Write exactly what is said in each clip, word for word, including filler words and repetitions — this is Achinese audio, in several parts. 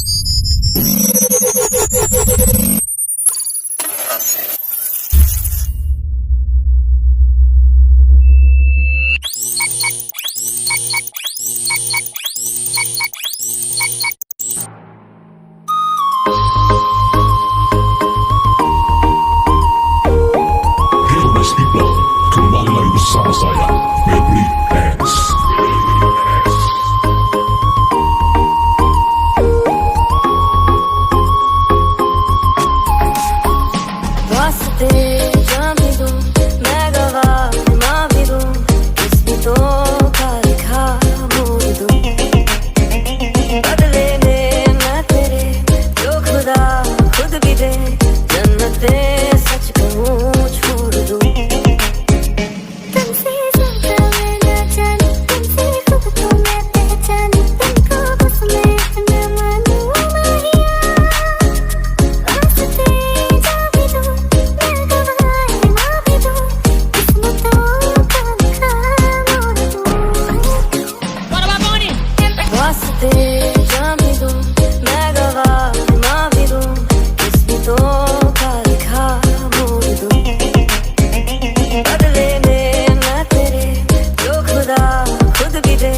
Hello, nice people. Kembali lagi bersama saya, Febri X. वास्ते जान भी दूं, मैं गवार माँ भी दूं, किस भी तो का लिखा मोड़ दूं। बदले में मैं तेरे, जो खुदा खुद भी दे, जन्नतें सच कहूँ छोड़ दूं। तुमसे ज्यादा मैं ना जानूं, तुमसे खूब तो मैं पहचानूं, तुमको बस मैं इतना मानूं, ओ माहिया। वास्ते जान भी दूं, मैं गवार माँ भी दूं, किस्मतों का लिखा मोड़ दूं। वास्ते जान भी दूं, मैं गवार माँ भी दूं, किस्मतों का लिखा मोड़ दूं। बदले में मैं तेरे, जो खुदा खुद भी दे,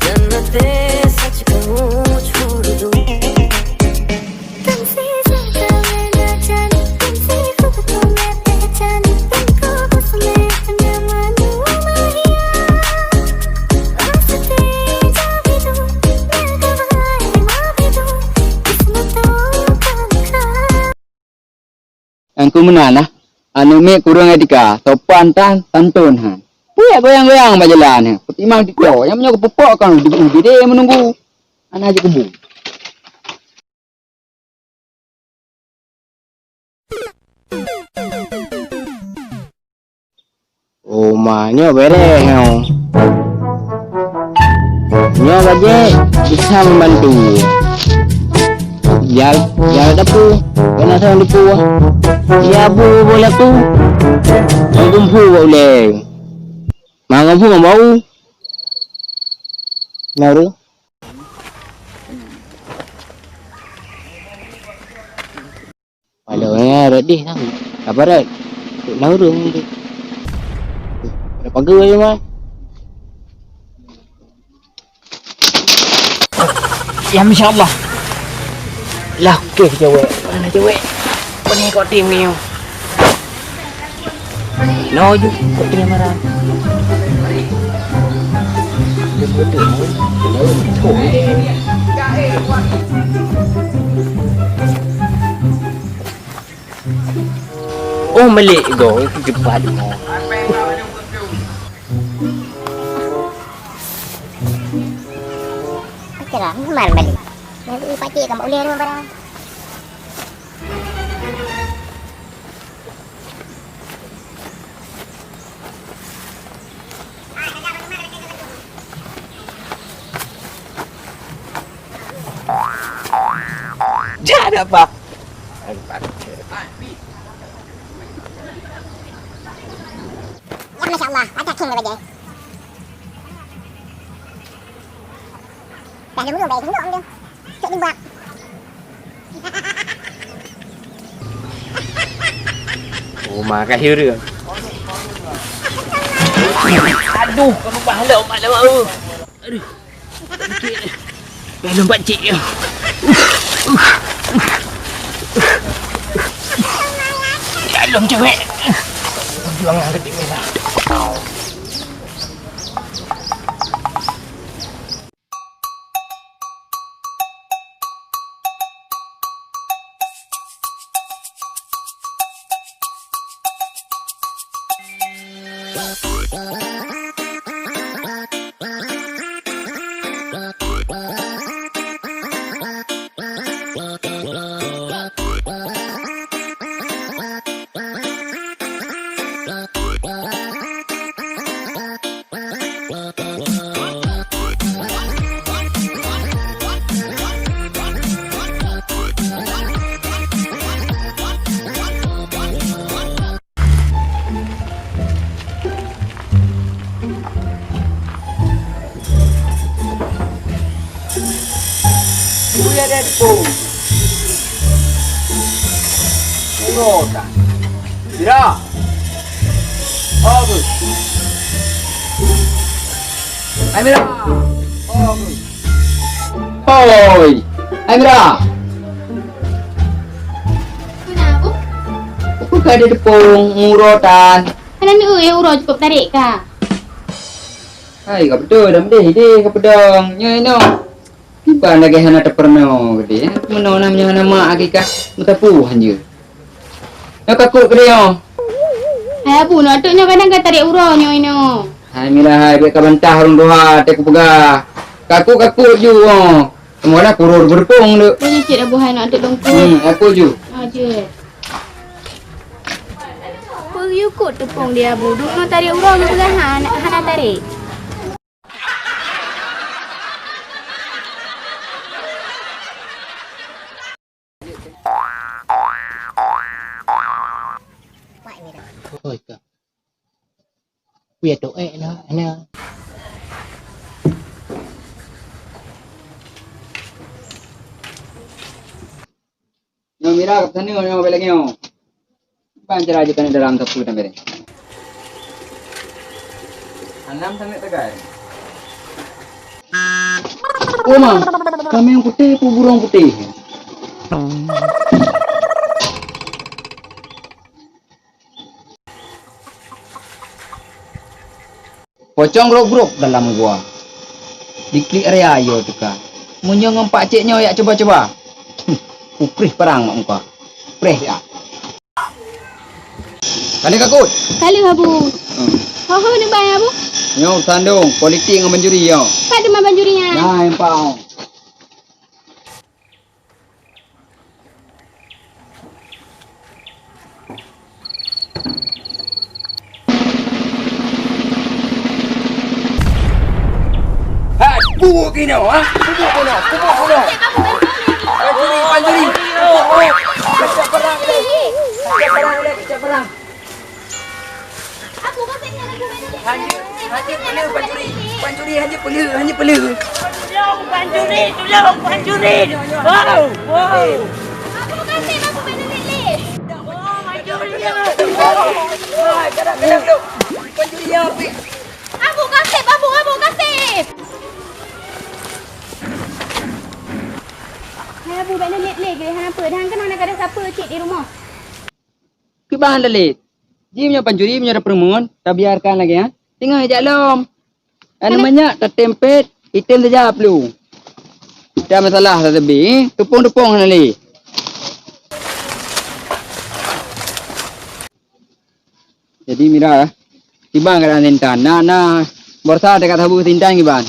जन्नतें सच कहूँ छोड़ दूं। तुमसे ज्यादा मैं ना जानूं, तुमसे खूब तो मैं पहचानूं, तुमको बस मैं इतना मानूं, ओ माहिया। वास्ते जान भी दूं, मैं गवार माँ भी दूं, किस्मतों का लिखा। Nyang keu meunan nah, aneuk miet kureueng etika, sopan tan, santun han. Peue goyang-goyang bak jalan nyan, peutimang tiktok, nyang meunyoe geupeuphok kon di, di, di, meununggu. Hana jikubu. Oh, ma, nyoe bereh nyoe. Nyoe bajée bisa membantu. Jal, jal dapu, kena sama dapu. Ya, bu, boleh tu. Ngon gumpu bak ulée. Ma gumpu ngon bau. Nauru. Paloe rot deh nang. Sabar rot. Tok na ureueng deh. Ada pageue aja, Mai. Ya, masya Allah. Lah, okey, cewek. Mana cewek? Apa ni kau tim ni? Nyoe ju, kok teurimong marah. Oh, melik go, itu cepat mo. Okey lah, mar balik. Nanti pakcik kan bak ulèe tu barang. Jangan apa. Ya, masya Allah, pacah king bajai. Dah lama baik tengok dia. Cok limbak. Oh, ma ka hireuen. Aduh, ka lubah lom, mak lom. Aduh. Dah lom pakcik. Dah lom cewek. Perjuangan kecil merah. Kuya deh tepung. Uroe tan. Mira. Oh, Gus. Hai, Mira. Oh, Gus. Hoi. Hai, Mira. Kenapa? Apa ka ada tepung uroe tan? Hana neueu uroe cukup tarék ka. Hai, ka beutôi dah meudeh idéh ka peudong. Nyoe inoe. Kiban lagèe hana tapeurunoe geude, eh? Meunoe na meunyoe hana mak lagèe ka meusapeue hanjeuet. Nyoe ka kut geude nyoe. Hai Abu, nyoe teuk nyoe kadang ka tarék uroe nyoe inoe. Hai Mira hai, bèk ka bantah ureueng tuha, teuh kupeugah. Ka kut, ka kut ju, oh. Teuma na kuror beureupeung tu. Boleh cit Abu hai, nyoe teuk dong kut. Hmm, ka kut ju. Ah, jeuet. Peue yue kut teupông di Abu, dum nyoe tarék uroe geupeugah hana, hana tarék. Oi, ka. Kuya toh, eh, na, na. Nyoe Mira, ka peusaneue nyoe, bèk lagèe nyoe. Ban cara jeuet keuneuk dalam sapeue dan bèrèh. Anam sangat tegai. Oh, Ma, kami yang putih, pu burung putih. Pocong grok-grok dalam gua. Diklik area yo teuka. Meunyoe ngon pakcik nyoe yak cuba-cuba. Ukrih parang mak muka. Preh ya. Kali kakut. Kali Abu. Hmm. Ho ho ni bai Abu. Nyoe sandong politik ngon banjuri yo. Kat di mana banjuri nya? Nah, empau. Hai, bubuk kinoe, ha? Bubuk kinoe, bubuk kinoe. Pancuri, pancuri. Bubuk, bubuk. Kacau perang, kacau perang, kacau perang. Hanjeuet, hanjeuet peuleuh pancuri. Pancuri hanjeuet peuleuh, hanjeuet peuleuh. Tulông pancuri, tulông pancuri. Wow, wow. Abu kasép, Abu kena lé-lé. Oh, pancuri. Hai, kadang-kadang tu. Pancuri nyan, Abu. Abu kasép, Abu, Abu kasép. Hai, Abu, bèk lé-lé, hana peue. Dah keunoe na kada sapeue cit di rumoh. Kiban lalet. Jih meunyoe pancuri, meunyoe tapeureumeun, tabiarkan lagèe nyan, teungoh jak lom. Anu manyak tatempet, item saja plueng. Dak masalah tateubi, eh, tupông-tupông hana lé. Jadi Mira, kiban keuadaan Intan. Na, na, borsa teuka sabu Intan kiban.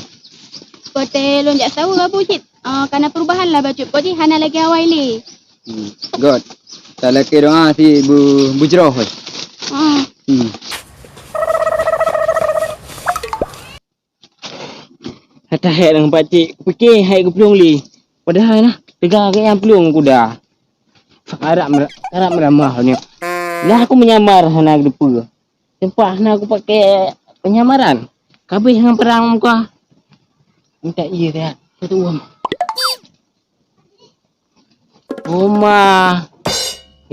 Watèe lôn jak saweue Abu cit, ah, ka na perubahan lah bacut. Pokok jih hana lagèe awai lé. Hmm, good. Talakèe doa si bu-, bujroh. Ah. Hmm. Hata hek nang pakcik, kupike hai geuplueng lé. Padahai nah, teuga keu nyang plueng kuda. Harap mer-, harap meuramah nyoe. Lah aku menyamar hana geupeu. Seumpah na kupake penyamaran. Kabeh ngon perang muka. Minta iya dah. Satu uang. Uma.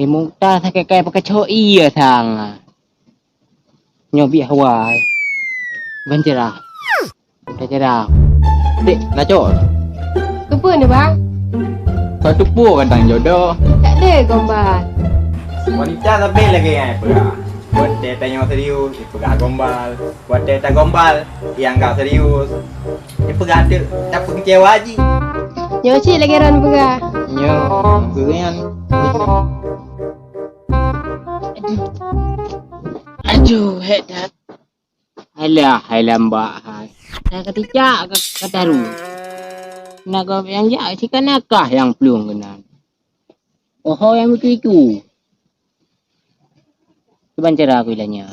Eh, Mukta sakét kai pakai cok iya sang. Nyoe biah wai. Ban cerah. Ka cerah. Dek, na cok. Keupeue ni, Bang? Ka teupeue gantang jodoh. Tak ada gombal. Wanita sabe lagèe nyan peugah. Watèe tanyoe serius, ipeugah gombal. Watèe tagombal, ianggap serius. Ipeugah teuk tapeukeucewa jih. Nyoe cit lagèe ron peugah. Nyoe, geureun. Aduh, hek that. Alah, hai lambak hai. Dah katicak ka, ka taru. Na gob nyang jak sikan nakah nyang plueng keunan. Oho nyang miku-iku. Kiban cara aku ilanya.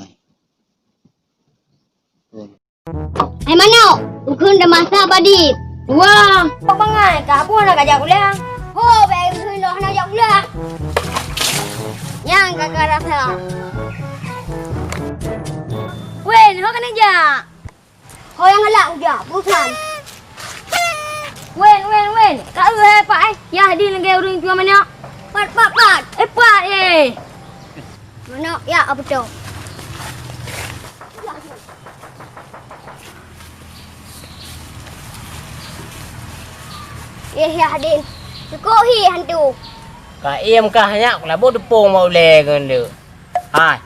Hai manok, ukheun dah masak padit. Wah, kok bangai, ka Abu hana ka jak kuliah. Ho, bèk ukheun dah hana jak kuliah. Nyang ka ka rasa. Wen, ho keuneuk jak. Ho nyang galak kujak, bosan. Wen, wen, wen. Ka eu hai pak Tadi lagèe ureueng jual manok. Pat, pat, pat. Eh, pat, eh. Manok, ya, apa tu? Eh, ya, Din. Cukup hi hantu. Ka iem kah nyak, kulabo teupông bak ulèe ngon deuk. Hai,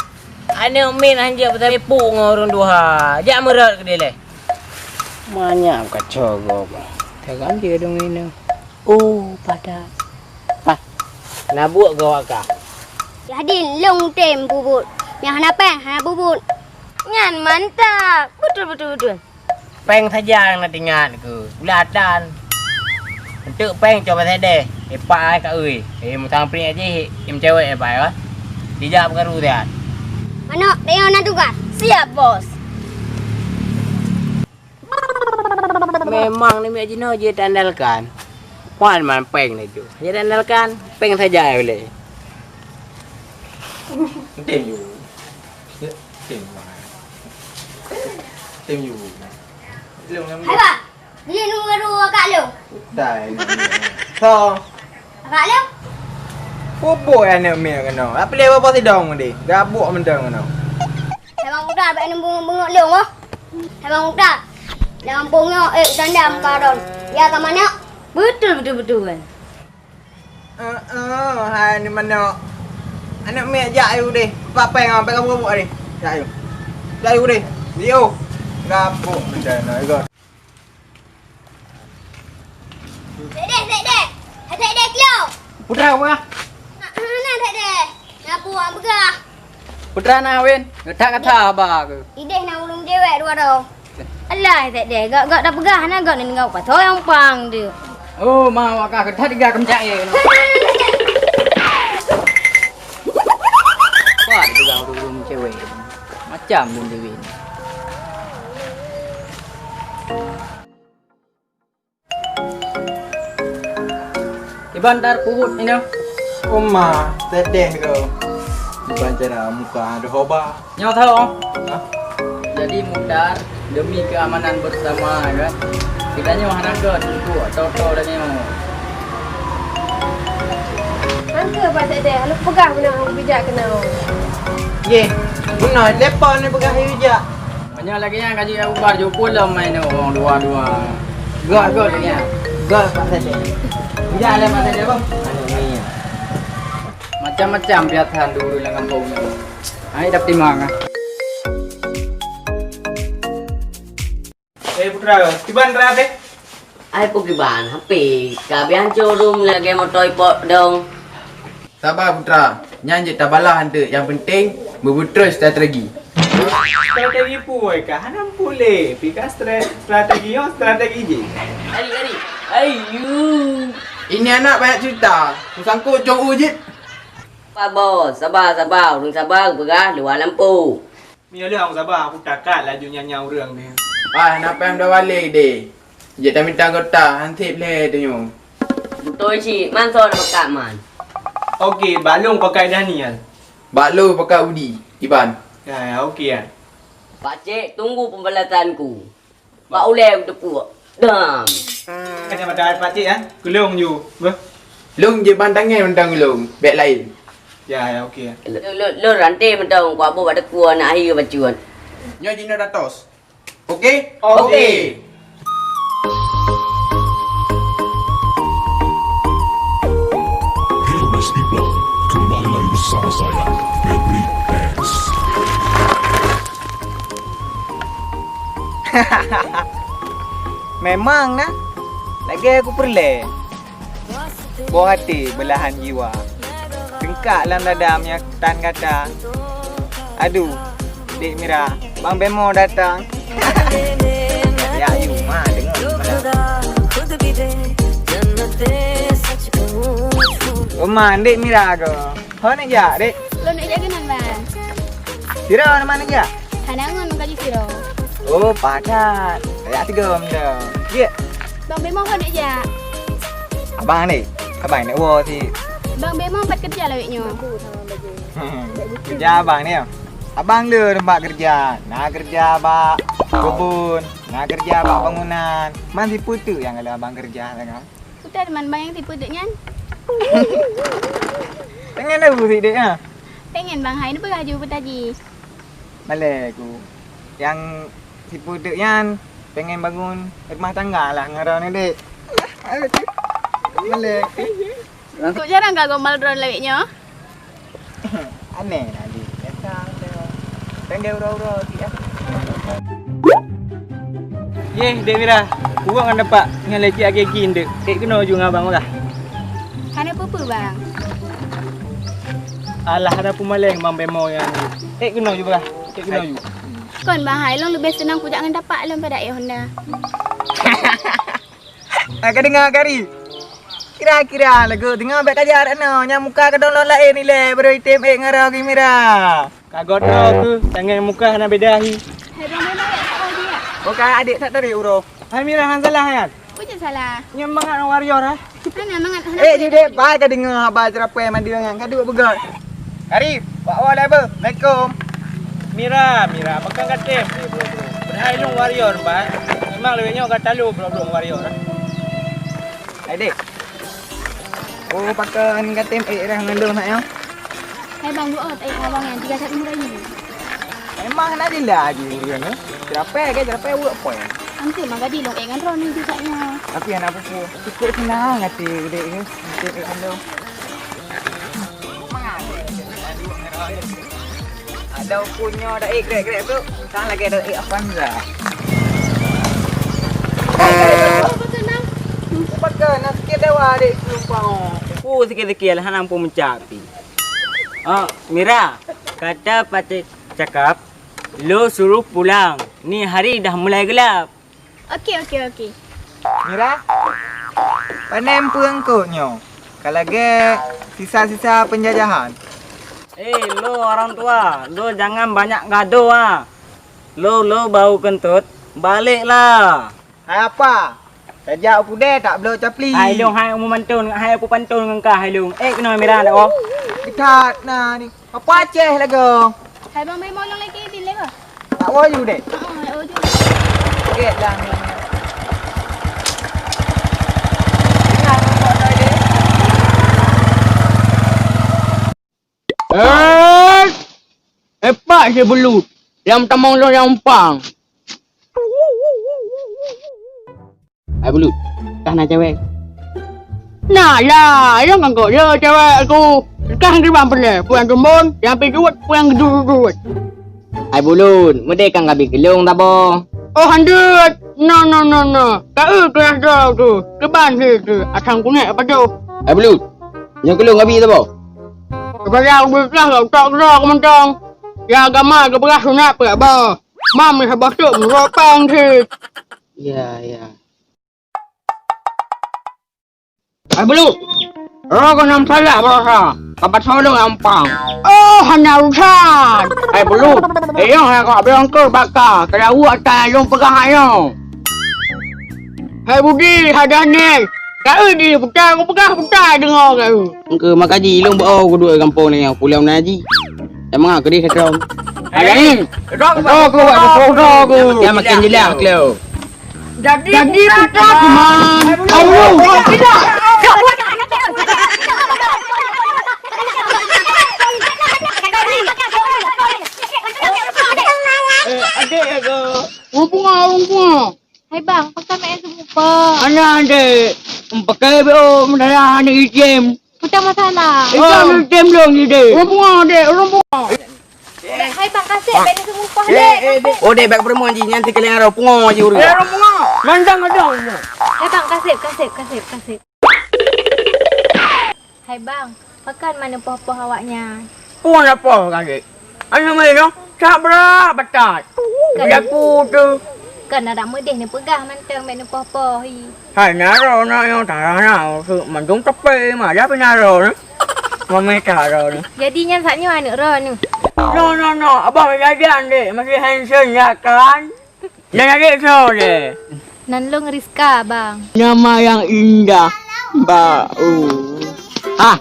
aneuk miet hanjeuet peuteupeu ngon ureueng tuha. Jak meurot keudéh lé. Manyak kacau gob. Tagam je dong inong. Oh, padat. Hah, na buet gawak kah? Jadi lôn tem peubuet. Nyang hana péng hana peubuet. Nyan mantap. Beutôi, beutôi, beutôi. Péng saja nyang na teuingat keu ulatan. Eunteuk péng cok bak sideh, ipak ai ka ui. Eh, mutang prik aja, im cewek ipak ai. Dijak peukaru siat. Manok, Teo na tugas. Siap, Bos. Memang ni miak jinoe jeuet andalkan. Wan man péng na ju. Jeuet andalkan, péng saja ulèe. Tem ju. Tem ju. Tem ju. Hai, Bang. Beli nomor dua kat lu. Utai. So. Kat lu? Pupuk aneuk miet keunoe. Apa lé bapa sidong deh. Gabuk mantong keunoe. Hai, Bang Uda, bèk neubengok-bengok lôn, oh. Hai, Bang Uda. Dalam bungong, eh, tanda muka don. Ya, ka manok? Beutôi, beutôi, beutôi, kan? Eh, eh, hai ni manok. Aneuk miet jak ayu deh. Papai ngon papai kabu-kabu deh. Jak ayu. Jak ayu deh. Dio. Gabuk macam mana, Igon? Dek deh, dek deh. Dek deh, kilo. Putra apa? Nah, dek deh. Nyapu, ah, peugah. Putra na Win, geutak kata haba aku. Ideh na ulung cewek dua dong. Alah, tak deh, gak gak dah peugah na gak ni ngau pasoe nyang pang tu. Oh, ma wak kah geutak tiga kemcak ye. Wah, dipeugah ulung cewek. Macam bun dewi ni. Iban tar pubut ina. Oma, sedeh kau. Iban cara muka ada hoba. Nyoe tau. Hah? Jadi mutar demi keamanan bersama kan. Kita nyoe hana ke duduk atau-atau lagi nyoe. Angke Pak Sekdes, lalu peugah beuna bijak keunoe. Ye, beuna lepa ni peugah bijak. Meunyoe lagèe nyan ka jeuet u bar, jeuet pulang main ureueng dua-dua. Göt, göt lagèe nyan. Göt, Pak Saidé. Jak lé Pak Saidé, bang. Macam-macam piatan dulu lam kampung ni. Ai dah timang ah. Eh, Putra, kiban rate? Ai peukiban, hapé ka bian codum lagèe moto ipok dong. Saba Putra, nyan jeuet tabalah eunteuk, nyang peunteng beubeutôi strategi. Strategi puwoe ka hana pulé, pi ka stra-, strategi nyoe strategi jih. Ari, ari. Ayu. Ini anak banyak cerita, kusangkut jong u jeuet. Pak Bos, saba, saba, ureueng saba geupeugah luwa lampôh. Meunyoe lheueh hong saba, aku takat laju nyanya ureueng deh. Ah, na payah meudawa lé deh. Jeuet tamita gota, han sép lé tanyoe. Beutôi cit, man soe na pakat man. Oke, bak lôn pakai Daniel. Bak lôn pakai Udi, Iban. Ya, ya, oke ya. Pakcik, tunggu pembalasanku. Bak ulèe teupuk. Dam. Kacamata ai pakcik ya, keulong ju. Beuh. Lôn jeuet ban tangai mantong lôn, bèk laén. Ya, ya, oke ya. Lôn, lôn, lôn ranté mantong, kuaboh bak teukue aneuk ahi bacut. Nyoe jinoe datos. Oke? Oke. Hello, nice people. Kembali lagi bersama saya, Febri X. Memang na, lagèe kupeureulèe. Boh até beulahan jiwa. Teungkak lam dada meunyoe tan gata. Aduh, Dek Mira, Bang Bemo datang. Ya, ayu, ma, deungö. Oma, Dek Mira ko. Ho neuk jak, Dek? Lôn neuk jak keunan, Bang. Sira na ma neuk jak? Hana ngon, meukaji sira. Oh, padat. Jak tigom dong. Jeuet. Bang Bemo ho neuk jak? Abang ni. Abang neuk woe sit. Bang Bemo pat keureuja lawét nyoe? Keureuja abang ni. Abang le teumpat keureuja. Na keureuja bak keubon, na keureuja bak bangunan. Man sipeue teuk nyang ka lheueh abang keureuja, Bang? Peue teuma bang nyang tipe dek nyan? Pengen tahu sih dek ha? Pengen bang hai, neupeugah ju peutaji. Malée ku. Yang sipeudeuk nyan pengen bangun rumah tangga lah ngon droeneuh dek. Malée. Kok jarang ka gombal droen lawét nyoe? Aneh lah dek. Biasa. Pendek uroe-uroe cit ah. Yeh, Dek Mira, uroe ngon dapat ngon lecet agi-agi ndek. Kek keunoe ju ngon abang uroe. Hana peue-peue bang. Alah, hana peumaleng bang bemo nyan. Kek keunoe ju bah. Kek keunoe ju. Kon bang hai, lôn leubeh seunang kujak ngon dapat lôn pada eh Honda. Ka deungoe Kari? Kira-kira lagu deungoe bèk kajar aneuk nyang muka keudong lôn laén ilée baro item ék ngon roe Mira. Ka goe droe keuh, tangai muka hana beda hi. Hai bang, bang, bang, tak tahu dia. Bukan adik tak tarik uroe. Hai Mira, han salah nyan. Bukan salah. Nyan mangat ngon warrior ha. Hana mangat, hana. Eh, jidek bai ka deungoe haba ceurapée mandi ngon ka duek beugöt. Arif, wak wa lé beuh. Assalamualaikum. Mira, Mira, pakon katem? Padahai lôn warrior, Bang. Memang lewat nyoe gata lôn belum warrior. Hai dek. Oh, pakon katem ék rah ngon lôn nak nyoe? Hai bang, buat ék abang yang tiga satu murah ini. Memang nak jelas je ureueng ni. Ceurapée ke, ceurapée buat poin. Antu mah gadi lôn ék ngon droeneuh juga nyoe. Tapi hana peue-peue. Cukup senang hati dek ni. Katem ék ngon lôn. Ada pun nyoe dah eh grek-grek tu. Sang lagi ada eh Avanza. Pakai nak sikit dewa dek penumpang. Oh, sikit-sikit lah hana pun mencapi. Oh, Mira, kata pakai cakap, lo suruh pulang. Ni hari dah mulai gelap. Okey, okey, okey. Mira, panen peueungkot nyoe. Ka lagée sisa-sisa penjajahan. Eh, lo orang tua, lo jangan banyak gadoh ah. Lo, lo bau kentut, baliklah. Hai apa? Tajak u pudé tak bloe capli. Hai long hai umu mantun, hai upu pantun ngon ka hai long. Eh kena Mira dak oh. Kita na ni. Apa Aceh lagu? Hai bang, bang mau long lagi di lego. Tak woyu deh. Heeh, oh ju. Oke, dah. Eh, epak si belut. Yang tamong lo yang pang. Hai belut, kah na cewek? Nah lah, yang kan kok ya cewek aku. Kah di bang pernah, puang kembun, yang pergi duit, puang gedung-gedung. Hai bulun, meudeh kang gabi geulong tabo. Oh handeuet. No no no no. Ka eu kelas dua tu. Keban he tu. Asang kunek apa tu? Hai bulut. Nyoe geulong gabi tabo. Kepada ubit lah kau tak kira aku mentang. Ya agama ke beras sunat pek ba. Mam ni sebab tu menurut pang he. Ya ya. Hai bulu. Roh kau nam salah berasa. Kapat solo gampang. Oh, hana urusan. Hai bulu. Ayo hai kau bilang ke baka. Kalau awak tak long pegang ayo. Hai Budi, hai Daniel. Kau di pegang, aku pegang, pegang dengar kau. Engke makaji long bao kedua gampang ni pulang naji. Emang aku di setrom. Hai Daniel. Roh kau buat roh kau. Dia makin jelas kau. Jadi, jadi putra kuman. Allah. Eh, adik aku. Urang pungo, urang pungo. Hai bang, pakai main semua. Anak adik. Pakai bo mendarah anak ijem. Putar masalah. Itu anak ijem dong ni dek. Urang pungo dek, urang pungo. Hai bang kasih bani seumupah dek. Oh dek bak perempuan ji nyan tikali aro pungo ji urang. Eh, pungo. Mandang ada. Hai bang kasih kasih kasih kasih. Hai bang, pakan mana poh-poh awaknya? Pungo apa kasih? Anak mana? Sabra batat. Kan. Aku tu. Kan ada medeh ni peugah manteng bak ni poh-poh. Hai naro na yang tanah na mandung tepe mah ya penaro ni. Mami taro ni. Jadi nyan saat nyoe aneuk droe ni. No no no, abang jajan dek masih handsome ya kan? Nyan adik so deh. Nan long Rizka bang. Nama yang indah. Ba oh. Ah,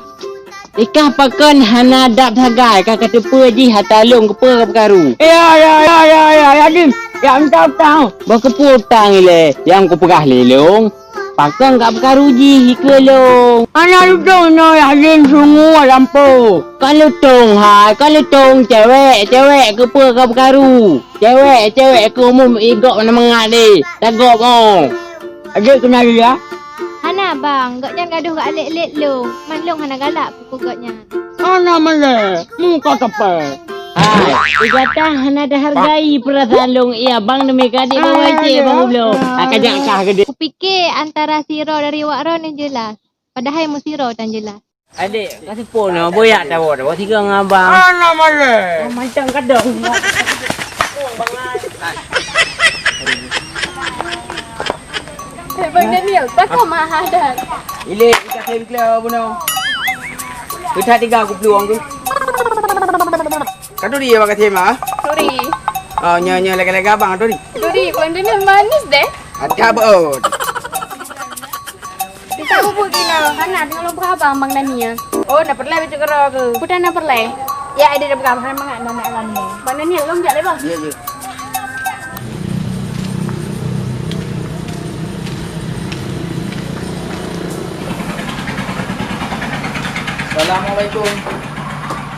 ikah pakon hana dat hagai ka kateupeue jih ata long keupeue ka peukaru. Ya ya ya ya ya ya Dim. Ya minta utang. Bah keupeue utang ilée yang kupeugah lé long. Pakon ka peukaru jih ikeue lôn. Hana lutông nyoe yah lôn sungue lampôh. Ka lutông hai, ka lutông cewek, cewek keupeue ka peukaru. Cewek, cewek keu umum igok na mangat deh. Tagok oh. Adik kenal dia? Hana bang, gobnyan gadoh geualek-alek lôn. Man lôn hana galak pukul gobnyan. Hana malèe, muka tepe. Hai, gata hana dihargai perasaan lôn. Iya bang, demi ka adik bawa cek bang ulo. Ka jak kah gede. Kupike antara sidroe dari wak droeneuh jelas. Padahai meusidroe tan jelas. Adik, ka seupôt na, boyak tawoe, tawoe sigoe ngon abang. Hana malèe. Oh, macam kadang. Eh, Bang Daniel, pakon meuhadang? Ilek, ika klaim keu bunoe. Keutat tiga kuplueng tu. Ka turi ya, Bang Kasim, ah? Turi. Oh, nyoe, nyoe, lega-lega abang turi. Turi, Bang Daniel manis deh. Ada beut. Bisa bubuk gila, hana tengah lompat abang, Bang Daniel. Oh, na peureulèe bacut keudroe keuh? Peue tan na peureulèe. Ya, ada dah peugah, hana mangat, na, na alam ni. Bang Daniel, lom jak lé, Bang. Iya, iya. Assalamualaikum.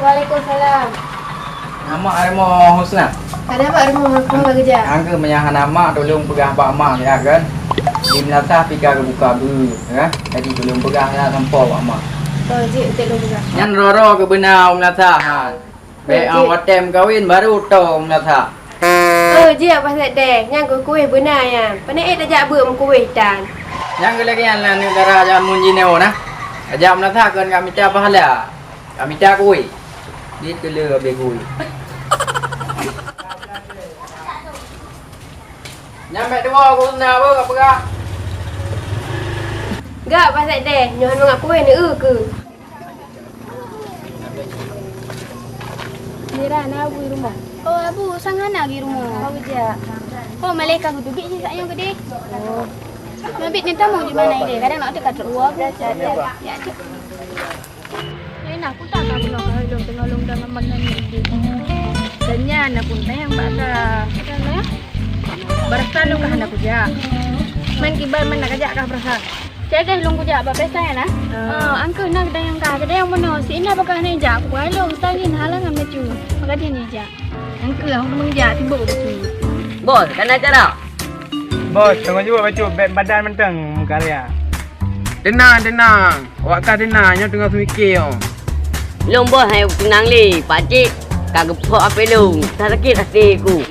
Waalaikumsalam. Nama Arimo Husna? Ada apa Arimo Husna lagi jak? Angka meunyo hana mak, tolong peugah bak mak ya kan. Di meunasah pika geubuka beu, ya. Jadi tolong peugah ya sampoe bak mak. Oh, jih, beutôi lôn peugah. Nyan roro keubeuna meunasah, ha. Bèk, ah, watèe meukawen baru tô meunasah. Oh, jih, Pak Sekdes, nyang keu kueh beuna nyan. Pane ék tajak beuet meukueh tan. Nyang keu lagèe nyan aneuk dara jameun jinoe na. Tajak meunasah keu ka mita pahala. Ka mita kueh. Di teuleu habéh kueh. Nyan bèk tuwo keu na beuh ka peugah. Gak, Pak Sekdes, nyoe hana mangat kueh neu keu. Mira, na Abu di rumoh? Oh, Abu, sang hana di rumoh. Abu jak. Oh, malaikat kudubi jih sak nyoe gede. Oh. Mabit ni tamu di mana ini? Kadang nak dekat ruang. Ya, cek. Lain aku tak tahu nak kalau dong tengah long dalam mana ni. Dan nyan aku tayang bak ka. Berasa lu kah nak kujak. Main kiban mana kajak kah berasa. Cek deh lôn kujak bak pesta ya nah. Ah, angkeu na keudayang ka, keudayang meunoe, si Ina bak ka hana ijak, kuai lôn, tangin halangan bacut. Maka dia ni ijak. Angkeu, aku teumang jak, sibuk bacut. Bos, kana acara? Bos, teungoh jeuet bacut, bèk badan mantong karya. Tenang, tenang. Awak ka tenang, nyoe teungoh seumike nyoe. Lôn bos hai tenang lé, pakcik ka geupok apé lôn. Sakét até ku.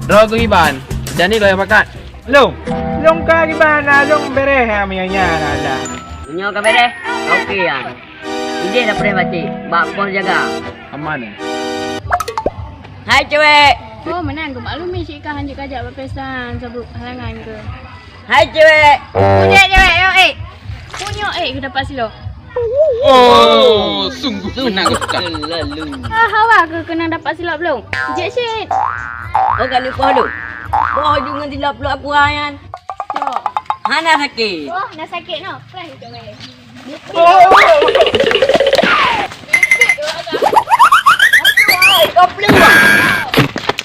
Droe geuh iban, dan ni goyang pakat. Lôn, lôn ka gimana? Lôn beres ha, meunyo nyan ada. Meunyo ka beres? Oke, ya. Idéh dah preh batik, bak pos jaga. Aman, eh? Hai, cewek! Oh, meunan geumaklumi cit ka hanjeuet kajak bak pesan sabab halangan ke. Hai, cewek! Punyok, cewek! Yo, eh! Punyok, eh! Geudapat silop. Oh, sungguh menakutkan. Lalu. Ah, hawa ke kena dapat silop belum? Jek sit. Oh, kat lupa tu. Boh ju ngon silop peluk aku nyan. Cok. Hana sakit. Wah, na sakit no. Preh tu weh. Oh.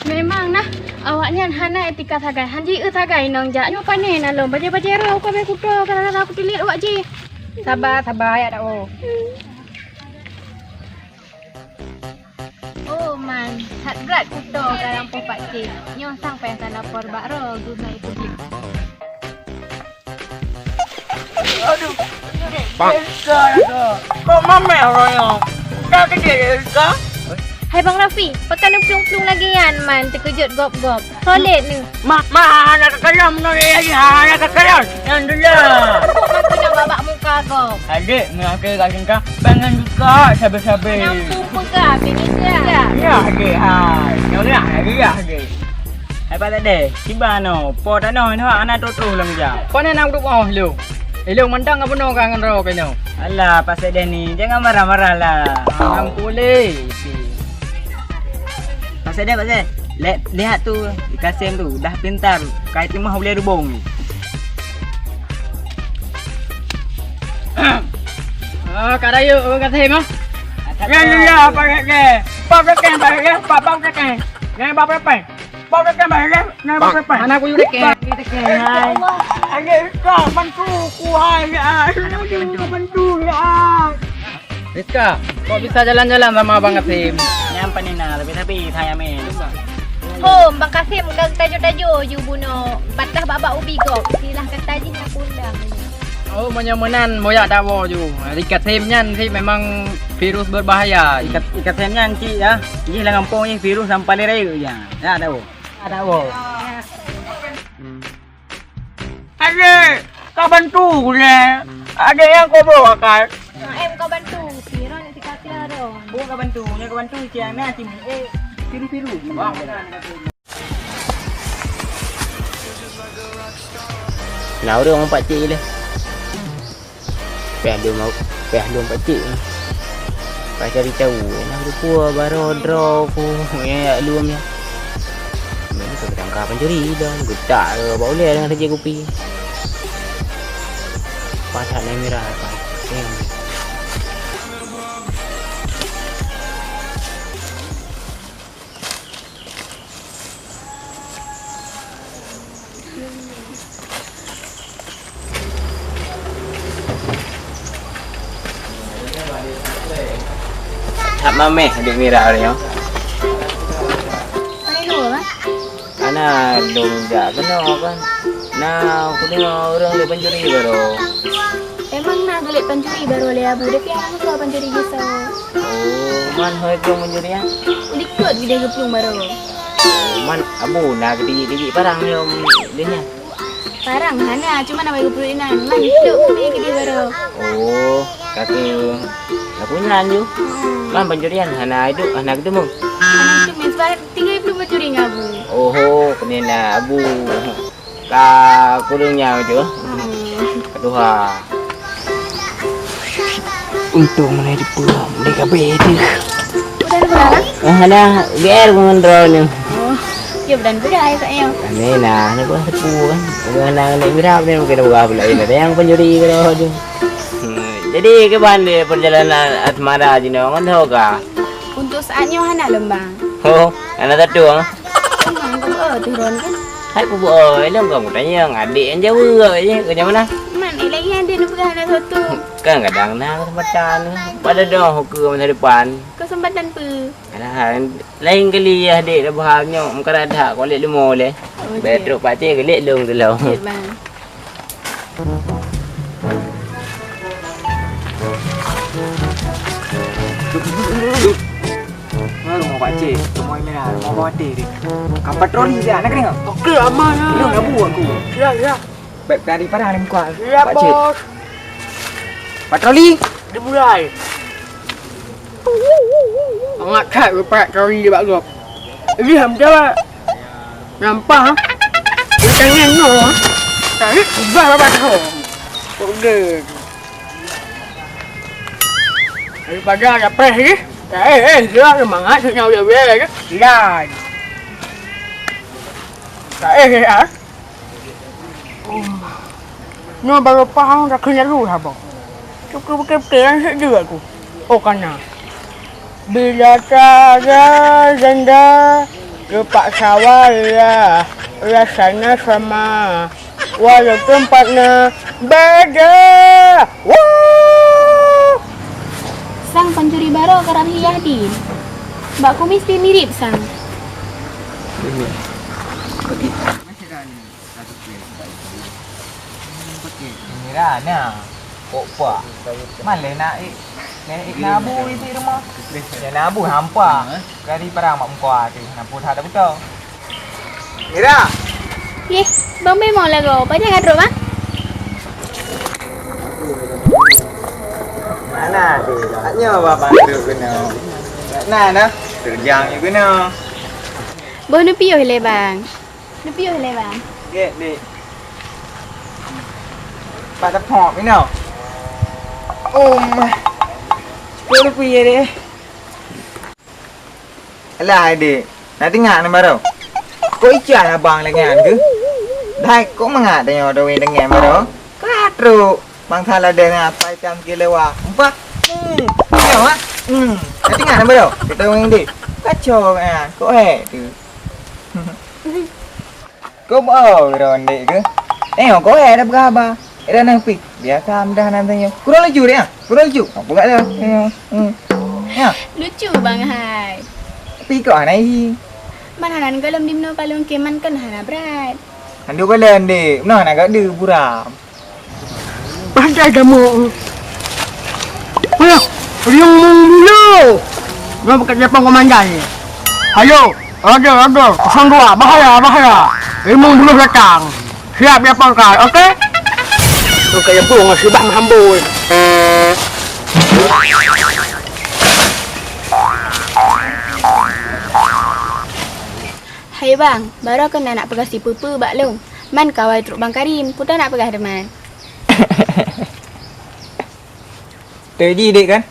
Memang nah, awaknyan hana etika sagai. Hanji eu sagai nong jak nyoe panen alom. Bajai-bajai roh ka beh kuto, kata-kata aku tulit awak ji. Saba, saba, ya dak oh. Oh man, that brat kuto ka lampôh pakcik. Nyoe sang payah talapor bak roh guna itu. Aduh. Bang. Kok mameh orang nyoe? Ka kecil ka? Hai Bang Rafi, pakon neuplueng-plueng lagèe nyan man teukeujot gob-gob. Solid ni. Ma, ma, hana ka kalon meunoe lagi, hana ka kalon. Nyan dulu. Kok makin nak babak muka kau? Adik, meunoe ka tingkah, bangun juga sabe-sabe. Nampu peugah, bini dia. Ya, adik, hai. Nyonya, adik, adik. Hai, Pak Tade, tiba no. Po tanoh, no, anak tuh, tuh, lam jam. Kau nak duduk, oh, lu. Ilong mantong ka bunoe ka ngon droe keunoe. Alah, Pak Sekdes ni, jangan marah-marah lah. Ngon pulih. Pak Sekdes, Pak Sekdes. Lihat tu, Kasim tu, dah pintar. Kai timah boleh rubung ni. Ah, Kak Dayu, oh, Kak Kasim, ah. Ya, ya, ya, Pak Sekdes. Pak Sekdes, Pak Sekdes, Pak, Pak Sekdes. Jangan Pak Sekdes. Bang, bang, bang, bang, bang, bang. Mana aku yuk dekeng? Dekeng, hai. Ayo, kau bantu ku, hai, ya. Ayo, bantu, ya. Rizka, kok bisa jalan-jalan sama Bang Kasim? Nyan panina, tapi-tapi saya main. Hom, Bang Kasim, ka tajô-tajô ju bunoe. Patah bak-bak ubi gob. Silah kata jih nak pulang. Oh, meunyoe meunan, boyak tawoe ju. Ikat sem nyan sih memang virus berbahaya. Ikat, ikat sem nyan cit ya. Jih lam gampông jih virus lam paleng rayeuk je. Ya, tawoe. Ya, tawoe. Hmm. Adek, ka bantu ulèe. Adek nyang koboh akai. Em, ka bantu. Piro nak sikap piro? Bu ka bantu, nyang ka bantu ciang na cim. Eh, piru-piru. Na ureueng pakcik lé. Payah lom, payah lom pakcik. Payah cari tahu. Nah, rupa baroe droe ku. Ya, ya, lom ya. Ini kau tangka pencuri dah. Getak ke bak ulèe dengan saja kupi. Pasak na mirah. Ya. That mamèh adek Mira hari nyoe. Pai lu, Bang? Ana lôn jak keunoe kan. Na, kudeungo ureueng lé pancuri baroe. Emang na geulet pancuri baroe lé Abu, tapi hana meusoe pancuri geusoe. Oh, man hôi plueng pancuri nyan? Likot geude geuplueng baroe. Oh, man Abu na geutijik-tijik parang nyoe di nyan? Parang hana, cuma na geuplueng inan. Man likot geude baroe. Oh, ka keuh laku nyan ju. Hmm. Man pancuri nyan hana idup, hana geuteumeung. Hana geuteumeung, sebab tinggai plueng pancuri ngon Abu. Oho, keuneuk na Abu. Ka kureueng nyan tu. Hmm. Ka tuha. Untông meunan jipeue, meunan ka bèe teuh. Udah, udah, lah. Ah, dah, biar ngon droeneuh. Oh, ya, udah, udah, ya, Kak, ya. Aneh nah, ni bah tepu kan. Udah, nah, ni mirah, ni mungkin udah pula ini. Ada yang pencuri ke dah tu. Hmm, jadi, ke mana perjalanan asmara jinoe ngon Hoka? Untuk saat nyoe hana lom, Bang. Oh, hana satu, ah? Memang, tu, oh, turun kan? Hai, peubuet, oh, ilong kamu tanya, ngadek yang jauh, eh, ke mana? Man, eh, lagi ada nak pegang anak satu. Kan kadang na kesempatan. Pada dong hukum masa depan. Kesempatan pe? Alah, lain kali ya, dek, dah bahas nyoe, muka radak, kau lihat limo leh. Oh, baik, okey. Trok pakcik, kau lihat long tu long. Okey, Bang. Nah, rumah pakcik, rumah Imina, rumah khawatir deh. Kamu patroli je, nak kena? Okey, aman lah. Lu nak buat aku. Siap, siap. Baik, tadi parah ni muka. Siap, pakcik. Bos. Patroli. Dimulai. Mangat that rupa kari bak gob. Ini ham jawab. Nampak, ha? Tangan nyoe, ha? Tarik ubah babah kau. Kode. Daripada ada preh ni. Eh, eh, dia mangat tu nyawa dia, dia. Lain. Eh, eh, ah. Nyoe barô paham ka keuneuk lheueh haba. Cukup beutôi-beutôi nyang seudeue aku. Oh, kana. Bila cara janda terpaksa wala, rasanya sama, walau tempatnya beda. Woo! Sang pancuri barô karab hiah di. Bak kumis pih mirip sang. Mira na. Kok pa? Maleh nak ik, nak ik nabu isi rumah. Ya nabu hampa. Kari parang mak muka tu, nabu that dah betul. Mira. Yeh, bang memang lagu. Pajan ngadrop ah? Mana tu? Hanya bapak tu kena. Nah, nah. Terjang ni kena. Boh neupiyôh lé bang. Neupiyôh lé bang. Gek dek. Pat teupok inoe. Um. Sepuluh rupiah deh. Alah dek. Nak tengok ni baru. Kok ican abang lagi nyan ke? Dai kok mangat tengok doi dengan baru. Katruk. Bangsa ladeh nyan pai tam sikit lewat. Empat. Hmm. Tengok ah. Hmm. Nak tengok ni baru. Kita orang ni. Kacau kan. Kok hek tu. Kau mau ronde ke? Tengok kau eh dah berapa. Eh dah nampi. Biasa mudah nantinya. Kurang lucu dia. Kurang lucu. Apa kat dia? Hmm. Ya. Lucu bang hai. Tapi kau anai. Mana nan galom di menua kalung keman kan hana berat. Andu galom dek. Mana nak gak de buram. Pandai kamu. Ayo, riung mung dulu. Mau pakai Jepang komandan ni. Ayo, order, order. Kosong dua, bahaya, bahaya. Riung mung dulu datang. Siap dia pangkat, oke? Tu kayak bunga sibang hambun. Hai bang, baroe keunan nak peugah sipeue-peue bak lôn. Man kawai trok Bang Karim, peue ta nak peugah teuma. Teuji dek kan?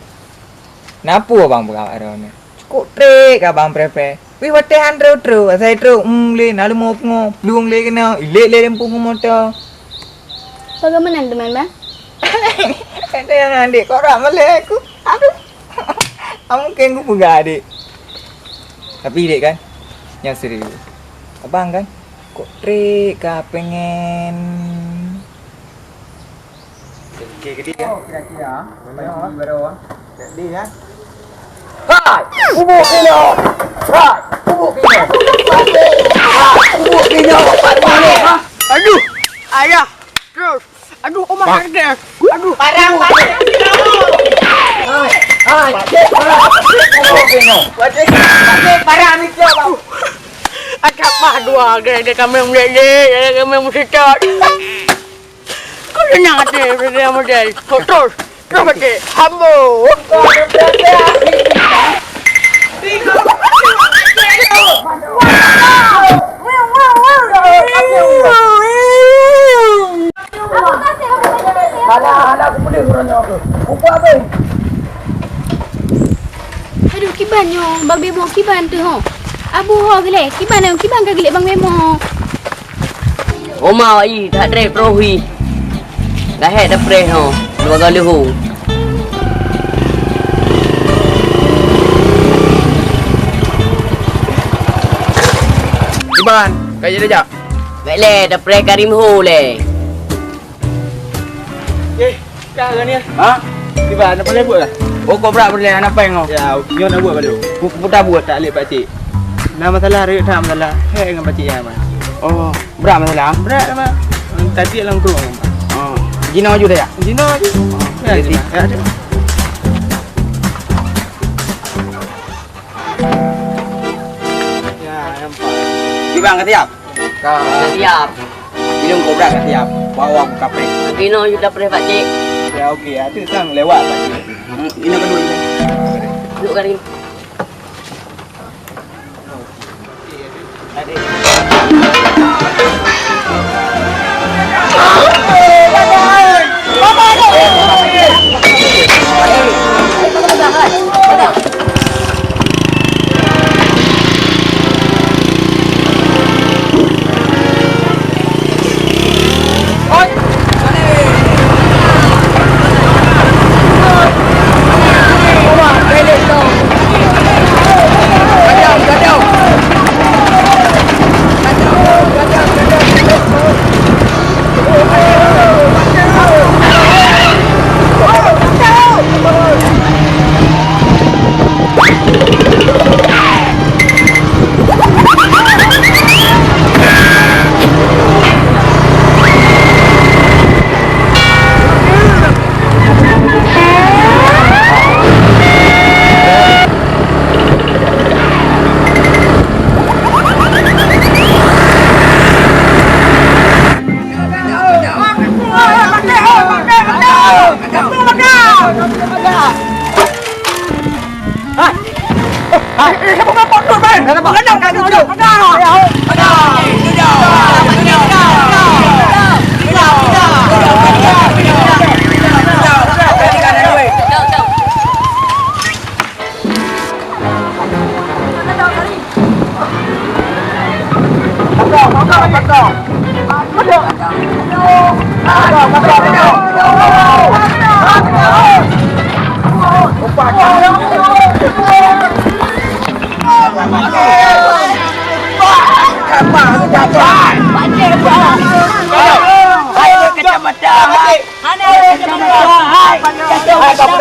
Napeue bang peugah bak droeneuh? Cukôp trek ka bang preh-preh. Wih watèe han trok-trok, asai trok, hmm, lé na leumo peungoh, plueng lé keunoe, ilek lé lampu ngon moto. Bagaimana teuma bang? Kata yang adik kau rak malèe aku. Aduh. Ah, mungkin ku peugah dek. Tapi dek kan, nyang serius. Abang kan, kok trik ka pengen. Okey, gede ya. Oh, kira-kira. Memang baru ah. Jadi ya. Hai, bubuk kilo. Hai, bubuk kilo. Hai, bubuk kilo. Aduh, ayah. Terus. Aduh, Oma sakit. Aduh. Parang, parang. Hai, hai, cek, parang. Cek, cek, parang ni, cek, bang. Acak pah dua, gara-gara kami melihat, gara-gara kami mesti cek. Kau dengar hati, gara-gara model. Terus, terus, terus, terus. Hambo. Alah, alah, aku pedih urang nyoe aku. Aku apa? Aduh, kiban nyoe, Bang Bemo kiban tu ho. Abu ho gele, kiban nyoe, kiban ka gele Bang Bemo. Oma wai, tak trek profi. Lahé dapréh ho, dua kali ho. Kiban, ka jadi jak. Baik lé, dapréh Karim ho lé. Eh, ka lah ni. Ha? Kiban, ada boleh buat lah. Oh, kau berat boleh anak peng kau. Ya, nyonya nak buat baru. Putar buat tak leh pakcik. Nah, masalah rayek tak masalah. Hei dengan pakcik ya, man. Oh. Berat masalah? Berat lah, Mak. Tadi dalam kurung. Oh. Jinoe aju dah ya? Jinoe aju. Oh, ya, jadi. Ya, aju. Ya, nampak. Kiban ka siap? Ka. Ka siap. Minum kobra ka siap. Bawa aku kapé. Jinoe aju dapréh pakcik. Ya, okey. Ada sang lewat pakcik. Hmm, ini kedua ini. Duduk kali.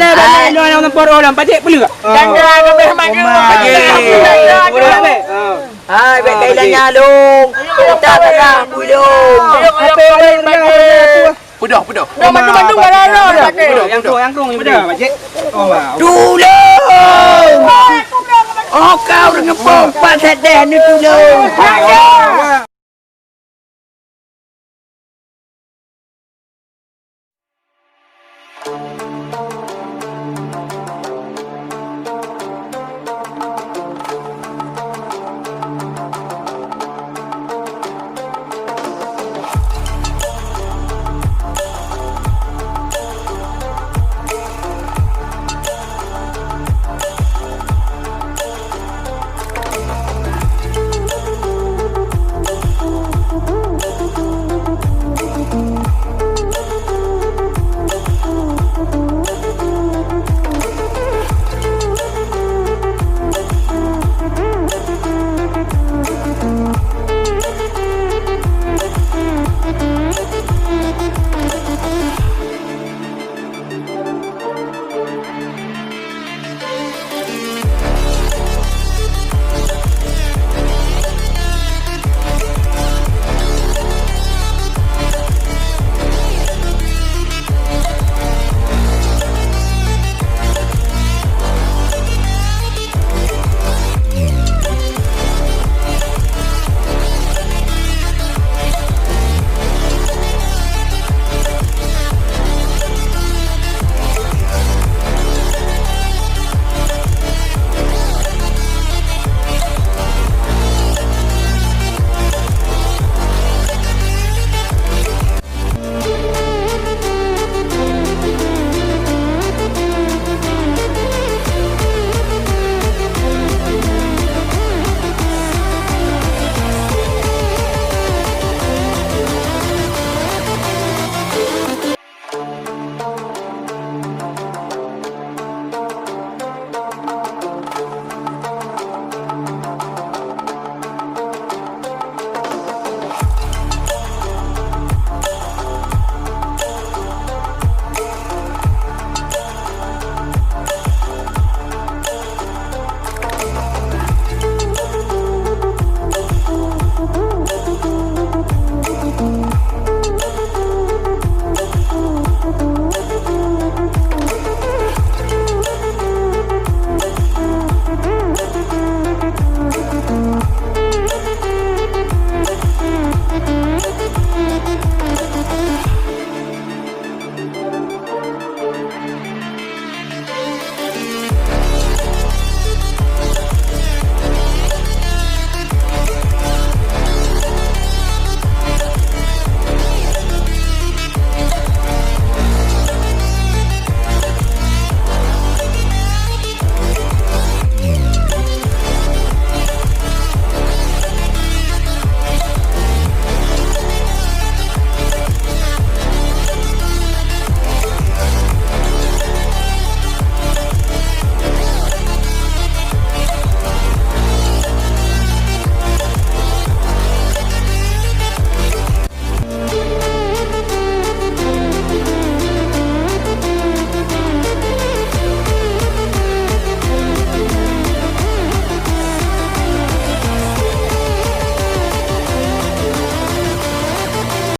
Bèk, bèk, bèk, bèk. Pajek peuleueh. Ganda leubeh maju. Pajek. Hai, bèk kailan nyalong. Kita tengah pulung. Ayo, ayo, ayo, ayo. Peudôh, peudôh. Dah bantu-bantu barang dah. Peudôh, yang tu, yang tu, yang tu. Tulông! Oh, kau ureueng ngeupông pat satéh ni tulông.